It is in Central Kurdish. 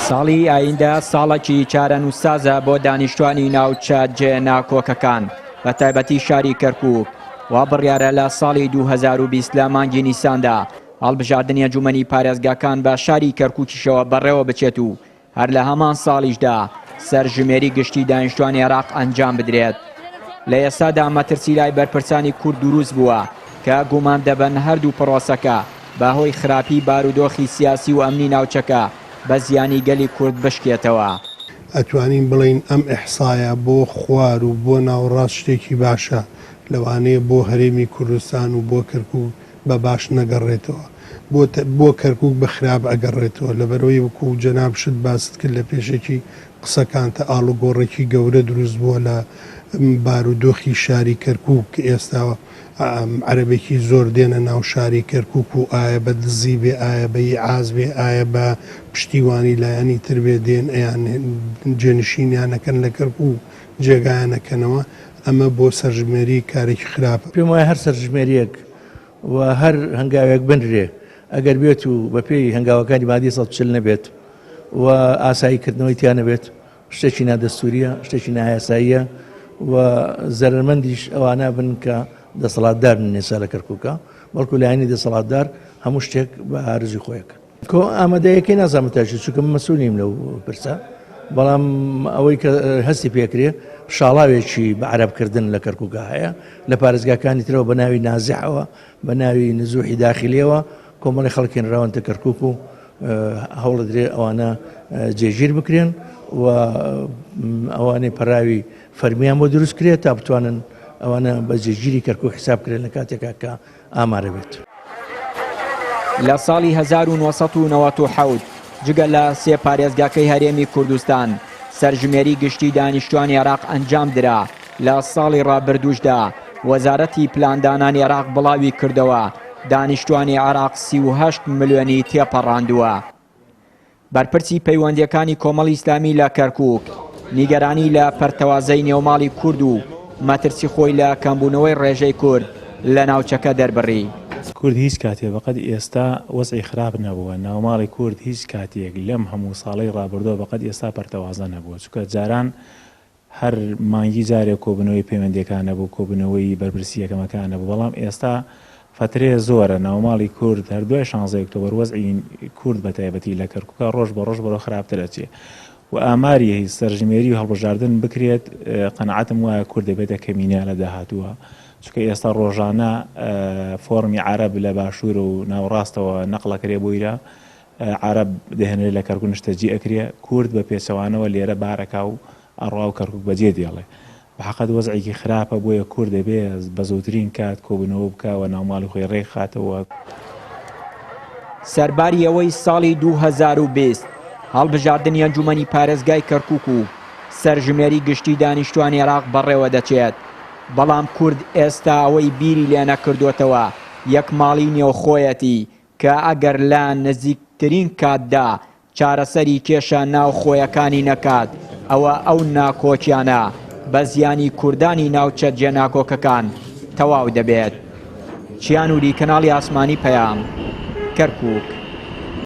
ساڵی ئایندە ساڵێکی چارەنووسسازە بۆ دانیشتوانی ناوچە جێ ناکۆکەکان بە تایبەتی شاری کەرکووک وا بڕیارە لە ساڵی 2020 لە مانگی نیساندا هەڵبژاردنی ئەنجومەنی پارێزگاکان بە شاری کەرکووکیشەوە بەڕێوە بچێت و هەر لە هەمان ساڵیشدا سەرژمێری گشتی دانیشتوانی عێراق ئەنجام بدرێت. لە ئێستادا مەترسی لای بەرپرسانی کورد دروست بووە کە گومان دەبەن هەردوو پڕۆسەکە بە هۆی خراپی بارودۆخی سیاسی و ئەمنی ناوچەکە بە زیانی گەلی کورد بشکێتەوە. ئەتوانین بڵێین ئەم ئیحسایە بۆ خوار و بۆ ناوەڕاست شتێکی باشە، لەوانەیە بۆ هەرێمی کوردستان و بۆ کەرکوک بە باش نەگەڕێتەوە بۆ بۆ کەرکوک بە خراپ ئەگەڕێتەوە لەبەرئەوەی وەکو جەنابشت باست کرد لە پێشەکی قسەکانتە ئاڵوگۆڕێکی گەورە دروست بووە لە بارودۆخی شاری کەرکوک ئێستا عەرەبێکی زۆر دێنە ناو شاری کەرکوک و ئایا بە دزی بێ ئایا بە ئیعاز بێ ئایا بە پشتیوانی لایەنی تر بێ دێن ئەیان جێنشینیانەکەن لە کەرکوک جێگایانەکەنەوە ئەمە بۆ سەرژمێری کارێکی خراپە. پێم وایە هەر سەرژمێرییەک و هەر هەنگاوێک بنرێ ئەگەر بێت و بەپێی هەنگاوەکانی مادەی 140 نەبێت و ئاسایی کردنەوەی تیا نەبێت شتێکی نادەستوریە شتێکی نایاساییە و زەرەرمەندیش ئەوانە بن کە دەسەڵاتدار نێسا لە کەرکووکە بەڵکو لایەنی دەسەڵاتدار هەموو شتێک بە ئارزوی خۆیەکە. کۆ ئامادەیەکەی نازانم تاچی چونکە من مەسئول نیم لەو پرسە بەڵام ئەوەی کە هەستی پێکرێ شاڵاوێکی بە عەرەبکردن لە کەرکووکا هەیە لە پارێزگاکانی ترەوە بە ناوی نازحەوە بە ناوی نزوحی داخلیەوە کۆمەڵی خەڵکین ڕەوەنتە کەرکووک و هەوڵدرێ ئەوانە جێگیر بکرێن و ئەوانەی پەراوی فەرمیان بۆ دروست کرێت تا بتوانن ئەوانە بە جێگیری کەرکووک حساب کرێن لە کاتێکا کە ئامارە بێت. لە ساڵی 1997 جگە لە سێ پارێزگاکەی هەرێمی کوردستان سەرژمێری گشتی دانیشتوانی عێراق ئەنجام درا، لە ساڵی ڕابردووشدا وەزارەتی پلاندانانی عێراق بڵاوی کردەوە دانیشتوانی عێراق 38 ملیۆنی تێپەڕاندووە. بەرپرسی پەیوەندییەکانی کۆمەڵی ئیسلامی لە کەرکووک، نیگەرانی لە پەرتەوازەی نێوماڵی کورد و مەترسی خۆی لە کەمبوونەوەی ڕێژەی کورد لە ناوچەکە دەربڕی. کورد هیچ کاتێ بەقەد ئێستا وەزعی خراپ نەبووە، ناوماڵی کورد هیچ کاتێک لەم هەموو ساڵەی ڕابردووە بەقەد ئێستا پەرتەوازە نەبووە، چونکە جاران هەر مانگی جارێک کۆبوونەوەی پەیوەندیەکان هەبوو، کۆبوونەوەی بەرپرسی یەکەمەکان هەبوو، بەڵام ئێستا فەترەیە زۆرە ناوماڵی کورد هەر دوای شانزەی ئۆکتۆبەر وەزعی کورد بە تایبەتی لە کەرکوکا ڕۆژ بە ڕۆژ بەرەو خراپتر ئەچێ و ئاماری سەرژمێری و هەڵبژاردن بکرێت قەناعەتم وایە کورد دەبێتە کەمینە لە داهاتووە چونکە ئێستا ڕۆژانە فۆڕمی عەرەب لە باشوور و ناوەڕاستەوە نەقڵەکرێ بۆیرە عەرەب دەهێنرێ لە کەرکوک نیشتەجی ئەکرێ، کورد بە پێچەوانەوە لێرە بار ئەکا و ئەڕوا و کەرکوک بەجێ دێڵێ. بە حەقەت وەزعێکی خراپە بۆیە کورد دەبێ بە زووترین کات کۆبوونەوە بکا و ناوماڵی خۆی ڕێک خاتەوە. سەرباری ئەوەی ساڵی 2020 هەڵبژاردنی ئەنجومەنی پارێزگای کەرکوک و سەرژمێری گشتی دانیشتوانی عێراق بەڕێوەدەچێت، بەڵام کورد ئێستا ئەوەی بیری لێنەکردۆتەوە یەکماڵی نێوخۆیەتی کە ئەگەر لە نزیکترین کاتدا چارەسەری کێشە ناوخۆیەکانی نەکات، ئەوە ئەو ناکۆکیانە بە زیانی کوردانی ناوچە جێناکۆکەکان تەواو دەبێت. چیا نوری، کەناڵی ئاسمانی پەیام، کەرکوک.